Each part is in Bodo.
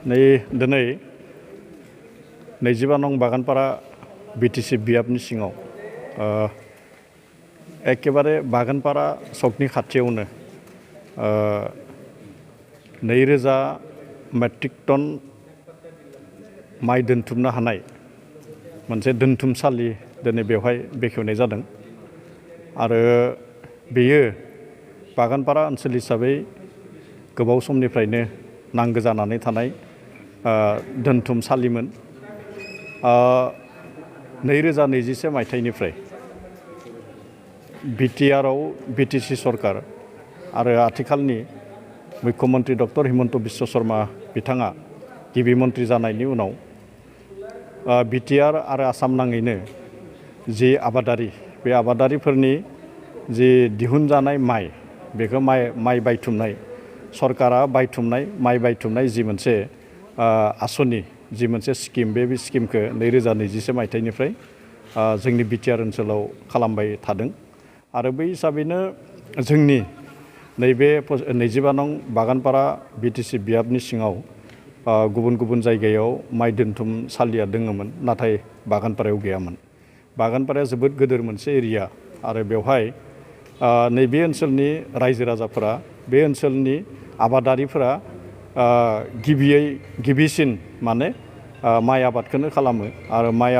दिनै 25 नं बागानपारा बिटिसि बियाबनि सिङाव एकेबारे बागानपारा सकनि खाथियावनो 2000 मेट्रिक टन माइ दोनथुमनो हानाय मोनसे दोनथुमसालि दिनै बेवहाय बेखेवनाय जादों आरो बेयो बागानपारा ओनसोल हिसाबै गोबाव समनिफ्रायनो नांगौ जानानै थानाय दोनथुमसालिमोन 2021 मायथाइनिफ्राय बिटिआरआव बिटिसि सरकार आरो आथिखालनि मुख्यमन्त्री डक्टर हिमन्त बिश्व शर्मा बिथाङा गिबि मन्त्रि जानायनि उनाव बिटिआर आरो आसाम नाङैनो जि आबादारि बे आबादारिफोरनि जि दिहुनजानाय माइ बेखौ माइ बायथुमनाय सरकारा बायथुमनाय माइ बायथुमनाय जि मोनसे आसनि जि मोनसे स्किम बे स्किमखौ 2021 मायथाइनिफ्राय जोंनि बिटिआर ओनसोलाव खालामबाय थादों आरो बै हिसाबैनो जोंनि नैबे 25 नं बागानपारा बिटिसि बियाबनि सिङाव गुबुन गुबुन जायगायाव माइ दोनथुमसालिया दङमोन नाथाय बागानपारायाव गैयामोन। बागानपाराया जोबोद गिदिर मोनसे एरिया आरो बेवहाय नैबे ओनसोलनि रायजो राजाफोरा बे ओनसोलनि आबादारिफोरा गिबिसिन माने माइ आबादखौनो खालामो आरो माइ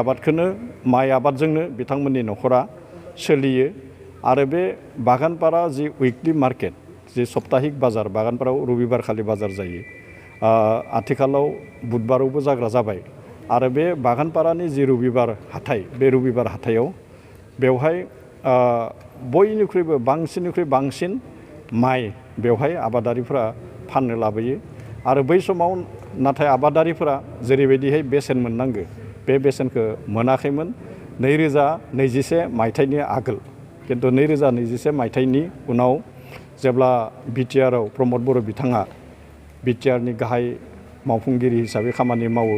आबादजोंनो बिथांमोननि न'खरा सोलियो आरो बे बागानपारा जि उइकलि मार्केट जि सप्ताहिक बाजार बागानपारायाव रबिबारखालि बाजार जायो आथिखालाव बुधबारावबो जाग्रा जाबाय आरो बे बागानपारानि जि रबिबार हाथाइ बे रबिबार हाथाइयाव बेवहाय बयनिख्रुइबो बांसिन माइ बेवहाय आबादारिफोरा फाननो लाबोयो आरो बै समाव नाथाय आबादारिफोरा जेरैबायदिहाय बेसेन मोननांगौ बे बेसेनखौ मोनाखैमोन 2021 मायथाइनि आगोल किन्तु 2021 मायथाइनि उनाव जेब्ला बिटिआरआव प्रमद बर' बिथाङा बिटिआरनि गाहाय मावफुंगिरि हिसाबै खामानि मावो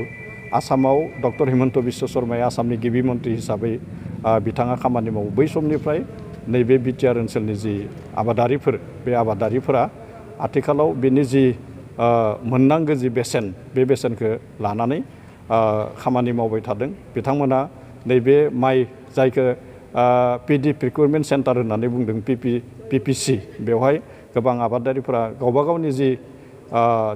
आसामाव डक्टर हिमन्त बिश्व शर्माया आसामनि गिबि मन्त्रि हिसाबै बिथाङा खामानि मावो बै समनिफ्राय नैबे बिटिआर ओनसोलनि जि आबादारिफोर बे आबादारिफोरा आथिखालाव बेनि जि मोननांगौ जि बेसेन बे बेसेनखौ लानानै खामानि मावबाय थादों बिथांमोना नैबे माइ जायखौ पिडि प्रिक्रुटमेन्ट सेन्टार होननानै बुंदों पिपिसि बेवहाय गोबां आबादारिफोरा गावबा गावनि जि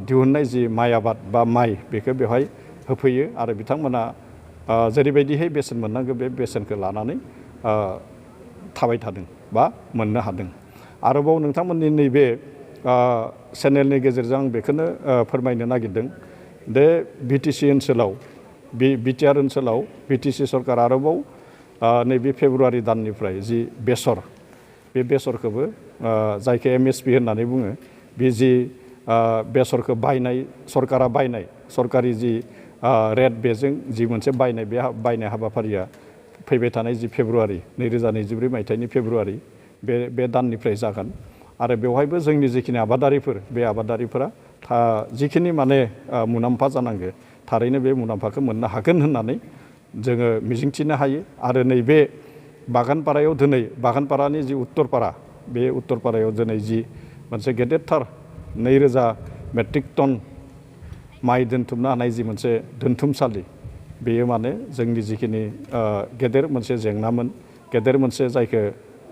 दिहुननाय जि माइ आबाद बा माइ बेखौ बेवहाय होफैयो आरो बिथांमोना जेरैबायदिहाय बेसेन मोननांगौ बे बेसेनखौ लानानै थाबाय थादों बा मोननो हादों। आरोबाव नोंथांमोननि नैबे चेनेलनि गेजेरजों आं बेखौनो फोरमायनो नागिरदों दे बिटिसि ओनसोलाव बिटिआर ओनसोलाव बिटिसि सरकार आरोबाव नैबे फेब्रुवारि दाननिफ्राय जि बेसर बे बेसरखौबो जायखौ एमएसपि होननानै बुङो बे जि बेसरखौ बायनाय सरकारा बायनाय सरकारि जि रेट बेजों जि मोनसे बायनाय बे बायनाय हाबाफारिया फैबाय थानाय जि फेब्रुवारि 2024 मायथाइनि फेब्रुवारि बे दाननिफ्राय जागोन आरो बेवहायबो जोंनि जिखिनि आबादारिफोर बे आबादारिफोरा जिखिनि माने मुलाम्फा जानांगौ थारैनो बे मुलाम्फाखौ मोननो हागोन होननानै जोङो मिजिंथिनो हायो आरो नैबे बागानपारायाव दिनै बागानपारानि जि उत्तरपारा बे उत्तरपारायाव दिनै जि मोनसे गेदेरथार 2000 मेट्रिक टन माइ दोनथुमनो हानाय जि मोनसे दोनथुमसालि बेयो माने जोंनि जिखिनि गेदेर मोनसे जेंनामोन गेदेर मोनसे जायखौ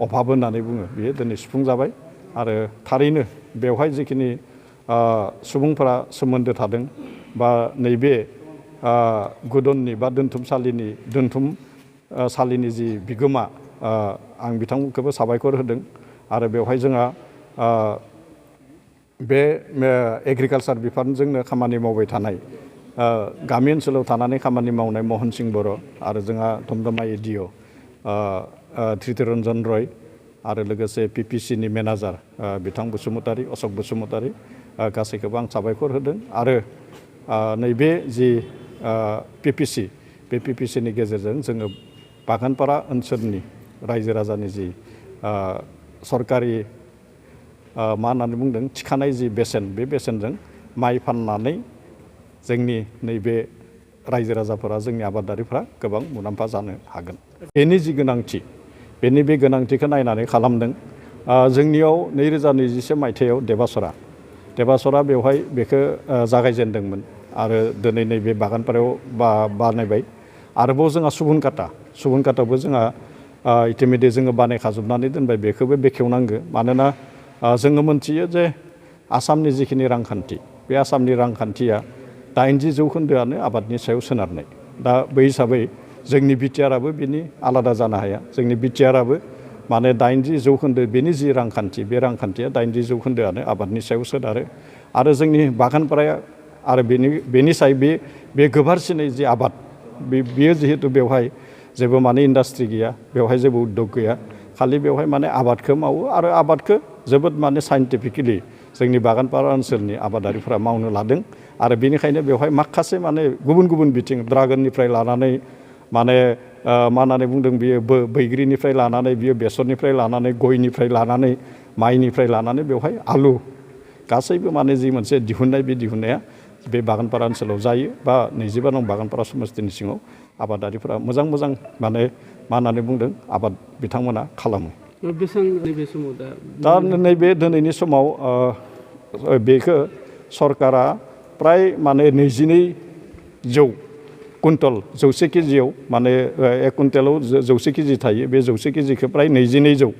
अभाब होननानै बुङो बेयो दिनै सुफुंजाबाय आरो थारैनो बेवहाय जिखिनि सुबुंफोरा सोमोन्दो थादों बा नैबे गुदननि बा दोनथुमसालिनि जि बिगोमा आं बिथांमोनखौबो साबायखर होदों आरो बेवहाय जोंहा बे एग्रिकालसार बिफानजोंनो खामानि मावबाय थानाय गामि ओनसोलाव थानानै खामानि मावनाय महन सिं बर' आरो जोंहा दमदमा एडिअ धृतिरन्जन रय आरो लोगोसे पिपिसिनि मेनेजार बिथां बसुमतारी अशक बसुमतारी गासैखौबो आं साबायखर होदों आरो नैबे जि पिपिसि बे पिपिसिनि गेजेरजों जोङो बागानपारा ओनसोलनि रायजो राजानि जि सरकारि मा होननानै बुंदों थिखानाय जि बेसेन बे बेसेनजों माइ फाननानै जोंनि नैबे रायजो राजाफोरा जोंनि आबादारिफोरा गोबां मुलाम्फा जानो हागोन। बेनि जि गोनांथि बेनि बे गोनांथिखौ नायनानै खालामदों जोंनियाव 2021 मायथाइयाव देबासरा बेवहाय बेखौ जागायजेनदोंमोन आरो दिनै नैबे बागानपारायाव बानायबाय आरोबाव जोंहा सुबुनकाटायावबो जोंहा इतिमध्य जोङो बानायखाजोबनानै दोनबाय बेखौबो बेखेवनांगौ मानोना जोङो मोनथियो जे आसामनि जिखिनि रांखान्थि बे आसामनि रांखान्थिया 80% आबादनि सायाव सोनारनाय दा बै हिसाबै जोंनि बिटिआरआबो बिनि आलादा जानो हाया जोंनि बिटिआरआबो माने 80% बेनि जि रांखान्थि बे रांखान्थिया 80% आबादनि सायाव सोनारो आरो जोंनि बागानपाराया आरो बेनि साय बे गोबारसिनै जि आबाद बेयो जिहेतु बेवहाय जेबो माने इन्डास्ट्रि गैया बेवहाय जेबो उद्योग गैया खालि बेवहाय माने आबादखौ मावो आरो आबादखौ जोबोद माने साइन्टिफिकेलि जोंनि बागानपारा ओनसोलनि आबादारिफोरा मावनो लादों आरो बेनिखायनो बेवहाय माखासे माने गुबुन गुबुन बिथिं ड्रागननिफ्राय लानानै माने मा होननानै बुंदों बियो बैग्रिनिफ्राय लानानै बियो बेसरनिफ्राय लानानै गयनिफ्राय लानानै माइनिफ्राय लानानै बेवहाय आलु गासैबो माने जि मोनसे दिहुननाय बे दिहुननाया बे बागानपारा ओनसोलाव जायो बा 25 नं बागानपारा समस्तिनि सिङाव आबादारिफोरा मोजां माने मा होननानै बुंदों आबाद बिथांमोना खालामो। दा नैबे दिनैनि समाव बेखौ सरकारा प्राय माने 22 कुइन्टल 100 केजियाव माने 1 कुइन्टेलाव 100 केजि थायो बे 100 केजिखौ प्राय 2200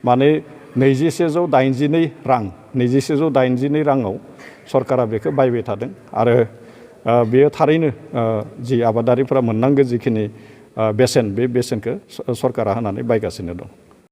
माने 2182 राङाव सरकारा बेखौ बायबाय थादों आरो बेयो थारैनो जि आबादारिफोरा मोननांगौ जिखिनि बेसेन बे बेसेनखौ सरकारा होनानै बायगासिनो दं।